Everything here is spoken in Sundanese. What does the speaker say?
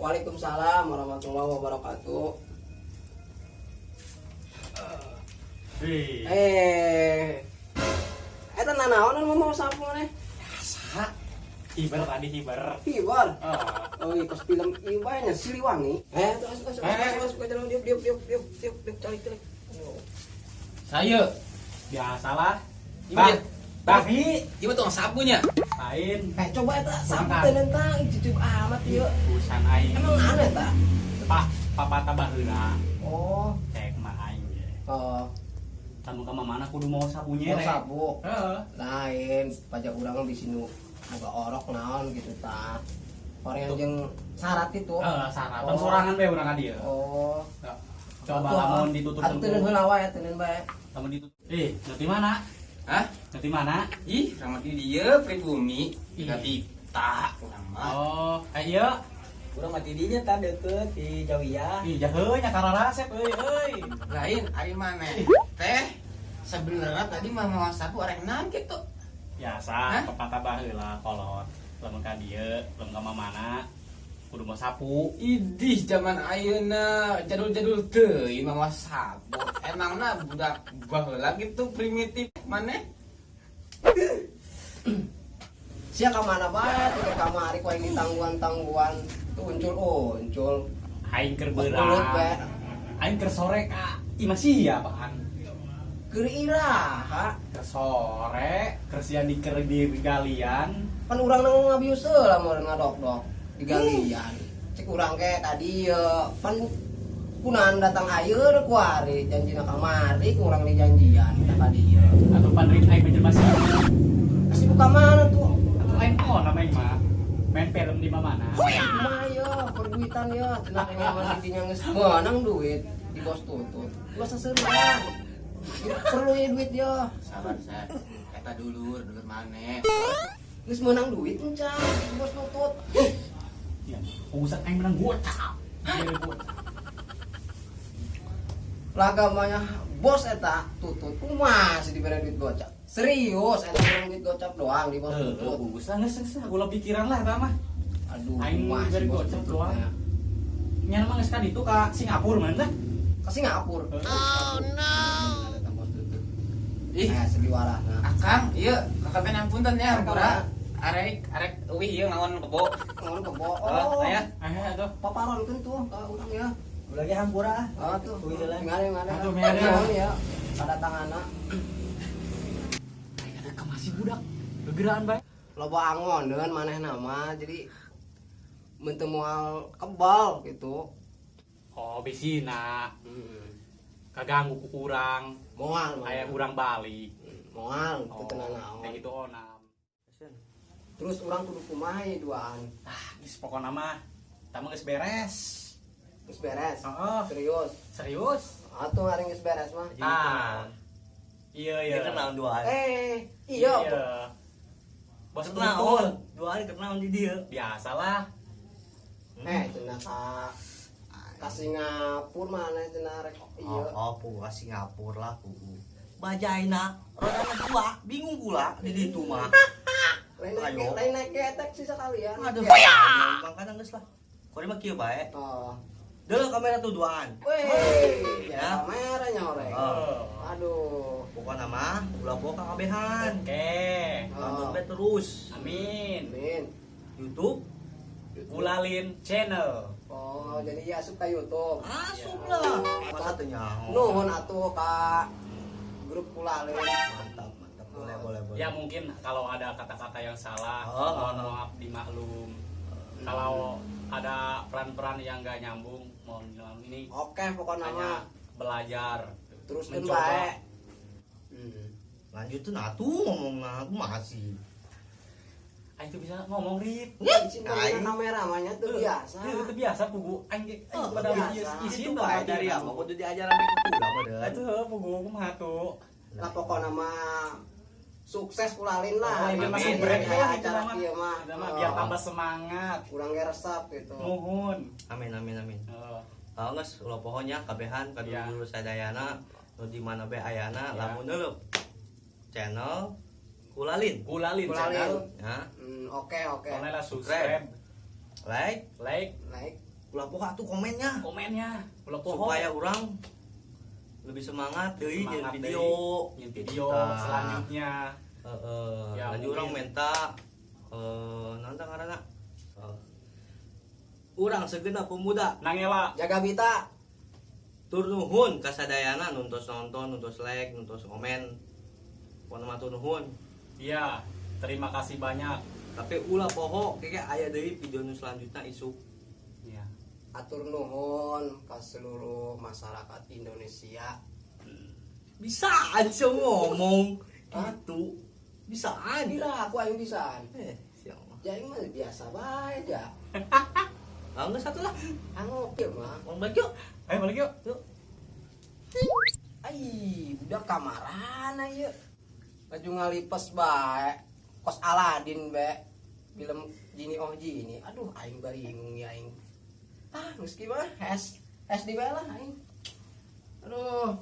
Waalaikumsalam warahmatullahi wabarakatuh. Hei. Eh. Eta nanaon anu mawa sapu maneh? Biasa. Hiber tadi hiber. Hiber. Ah. Oh, iya, kos film ieu bae nya Siliwangi. Eh, terus terus terus terus terus jalan diuk diuk diuk diuk diuk diuk calik calik. Saya biasalah. Gimana? Bah, Bahi, Gimana tuh sapunya? Lain. Eh, coba eta sapu Bentar. teh nentang cucuk amat ieu. Urusan aing. Emang aneh ta? Pak, papa baheula. Oh, Cek mah aing ge. oh, Tamu ka mana kudu mau sapu mau nyere. sapu. Heeh. Lain, pajak urang di sini boga orok naon gitu ta. Orang yang jeung syarat itu. Heeh, syarat. Oh. Sorangan bae urang ka dieu. Oh. Coba lamun ditutup Atuh teuneun heula wae, teuneun bae. Lamun ditutup. Eh, nanti mana? Hah? Nanti mana? Ih, ramah di dia pribumi. Ih. Kita urang mah. Oh, eh iya. Urang mah ti dinya tah deukeut di Jawiyah. Ih, jaheu nya kararasep euy euy. Lain ari maneh. Teh sebenarnya tadi mah mau sapu arek naon kitu. Biasa, Hah? pepatah baheula kolot. Lamun ka dieu, lamun ka mamana kudu mau sapu. Idih zaman ayeuna jadul-jadul teuing mawa sapu. Emangna budak baheula gitu primitif maneh? Sia ka mana bae teh ke kamari ku aing ditangguan-tangguan uncul-uncul. Aing keur Mulut beurang. bae. Aing keur sore ka imah sia apaan? Keur iraha. Keur sore, keur sia di keur di galian. Pan urang nang ngabius heula mun ngadok-dok di galian. Cek urang ke ka dieu. Pan kunaon datang ayeuna kuari janjina kamari ku urang dijanjian kita ka dieu. Atau pan rit aing mah jelema sibuk. Sibuk ka mana tuh? Atuh aing oh nama aing mah. Main film di mana? Kumaha ye perduitan ye cenah ini mah didinya geus meunang duit di bos tutut. Ulah seseureun. Perlu ye duit ye. Sabar, Sep. Eta dulur, dulur maneh. Geus meunang duit encan di bos tutut. Ya, urusan aing menang gocap. Iya, gocap. Lagamanya bos eta tutut kumaha sih dibere duit gocap. Serius eta menang duit gocap doang di bos Heeh, tutut. bagus lah geus geus ulah pikiran lah eta mah. Aduh, Aing kumaha dibere sih bos gocap tutut doang. teh. Nya mah geus ka ditu ka Singapura mana teh? Ke Singapura. Oh no. Eta bos tutut. Ih, Nah, sedih warahna. Akang, ieu kakak ben ampunten ya, hampura. Arek arek euih ieu ngangon kebo. Ngon kebo. Oh, Oh, aya. Eh, atuh. Paparonkeun tuh ka urang ya. Ulah ge hampura ah. Ah tuh. Uih heula. Ngare ngare. Atuh, ngare. Nuhun ya. Pada tanganna. Aing ka masih budak. Gegeraan bae. Loba angon dengan manehna mah jadi mun teu moal kebal gitu. Oh, bisina Hmm. kaganggu ku urang. Moal Aya urang balik. Moal teu Oh, teu naon. kayak gitu onam. Terus urang kudu kumaha ye duaan. Ah, geus pokona mah eta mah geus beres. Geus beres. Heeh. Serius. Serius? Atuh hari geus beres mah. Ah. Iya, iya. Ieu kenaon dua hari. Eh, iya. Iya. Bos Kenaon? tutut. 2 hari kenaon di dieu. Biasalah. Eh, cenah ka Singapura mana cenah rek iya. Oh, oh, ka Singapura lah kuku. Bajaina rodana dua, bingung kula di ditu mah. Lain naik Ayo. lain naik getek sih sekalian. Aduh, makana geus lah. Kau mah kieu bae. Oh. Deuleu kamera tuh duaan. Weh, Ya. ya kamera nyoreng. Oh. Aduh. Pokokna mah ulah poho kabehan. Oke. Nonton bae terus. Amin. Amin. YouTube Kulalin Channel. Oh, jadi ya asup ka YouTube. asup lah. Masa teu nyaho. Nuhun atuh ka grup Kulalin. Mantap, mantap. Boleh, boleh, boleh. Ya mungkin kalau ada kata-kata yang salah, Oh, mohon oh, oh. maaf dimaklum. Kalau ada peran-peran yang nggak nyambung, mohon dimaklum. Ini Oke, pokoknya hanya mah belajar, teruskeun mencoba. bae. Hmm. Lanjutin atuh ngomong aku masih. Aing tuh bisa ngomong rip. Izin Aing. kamera namanya tuh biasa. Itu biasa pugu aing ge aing Oh, pada biasa. izin Itu bae dari apa kudu diajaran ku kula meureun. Atuh pugu kumaha tuh. Lah pokoknya mah sukses Kulalin lah. Oh, ini Amin. masih break Kayak lah itu acara mah. kieu mah. Itu mah biar Oh, tambah semangat. kurang ge resep gitu. Nuhun. Amin amin amin. Heeh. Oh, geus ulah pohonya kabehan ka Ya. dulur sadayana nu di mana bae ayana Ya. lamun deuleu channel Kulalin. Kulalin Kulalin. channel. Ya, Oke oke. Pokoknya lah subscribe, like, like, Like. Ulah poho atuh komennya. Komennya ulah poho. Supaya urang lebih semangat deui nyieun Semangat video. Deui, nyieun video Tah. Selanjutnya. Heeh. Ya, lanjut urang mungkin. minta naon tah ngaranna? Urang segenap pemuda Nangela. Jaga bita. Tur nuhun kasadayana nu tos nonton, nu tos like, nu tos komen. Pokona mah nuhun. Iya, terima kasih banyak. Tapi ulah poho keke aya deui video nu selanjutnya isuk. Iya. Atur nuhun ke seluruh masyarakat Indonesia. Bisaan sih ngomong Hah? gitu. Bisaan. Kira aku aing bisaan. Eh, siang mah. Ya aing mah biasa bae ja. Ah, enggak satu lah. Anu kieu mah. Mau balik yuk. Ayo balik yuk. Yuk. Ai, budak kamaran ieu. Baju ngalipes bae. Kos Aladin bae. Film Jini oh Jini. Aduh, aing baringung ya aing. Ah, geus kieu mah hes. Hes di bae lah aing. Aduh.